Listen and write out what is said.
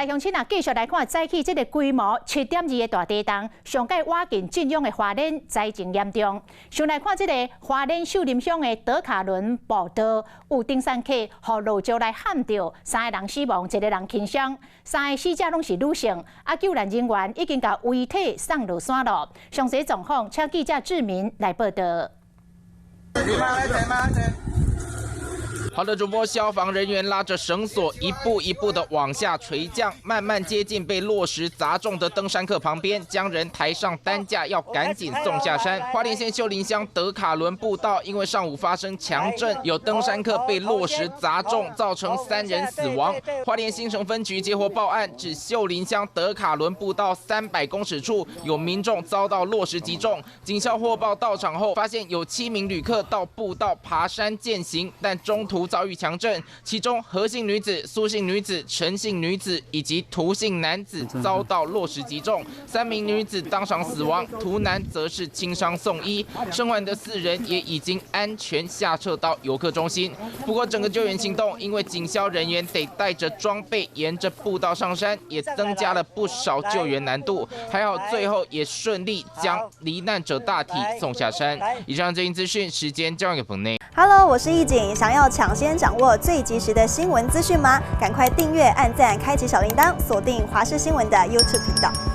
鄉親啊，繼續來看早起這个規模7.2的大地動，上蓋倚近震央的花蓮災情嚴重。先來看這个花蓮秀林鄉的德卡倫步道，有登山客予落石來撼著，三个人死亡，一个人輕傷，三个死者攏是女性。啊，救難人員已經共遺體送落山囉。詳細狀況，請記者志明來報道。好的，主播，消防人員拉着繩索，一步一步的往下垂降，慢慢接近被落石砸中的登山客旁邊，將人抬上擔架，要趕緊送下山。花蓮縣秀林鄉德卡倫步道，因為上午發生強震，有登山客被落石砸中，造成三人死亡。花蓮新城分局接獲報案，指秀林鄉德卡倫步道300公尺處有民眾遭到落石擊中。警消獲報到場後，發現有七名旅客到步道爬山健行，但中途遭遇強震，其中何姓女子、蘇姓女子、陳姓女子以及涂姓男子遭到落石擊中，三名女子當場死亡，涂男則是輕傷送醫，生還的四人也已經安全下撤到遊客中心。不過，整個救援行動因為警消人員得帶着裝備沿着步道上山，也增加了不少救援難度。還好最後也順利將罹難者大體送下山。以上最新資訊，時間交給棚內。 Hello，我是易景，想要搶先掌握最及時的新聞資訊嗎？趕快訂閱、按讚、開啟小鈴鐺，鎖定華視新聞的 YouTube 頻道。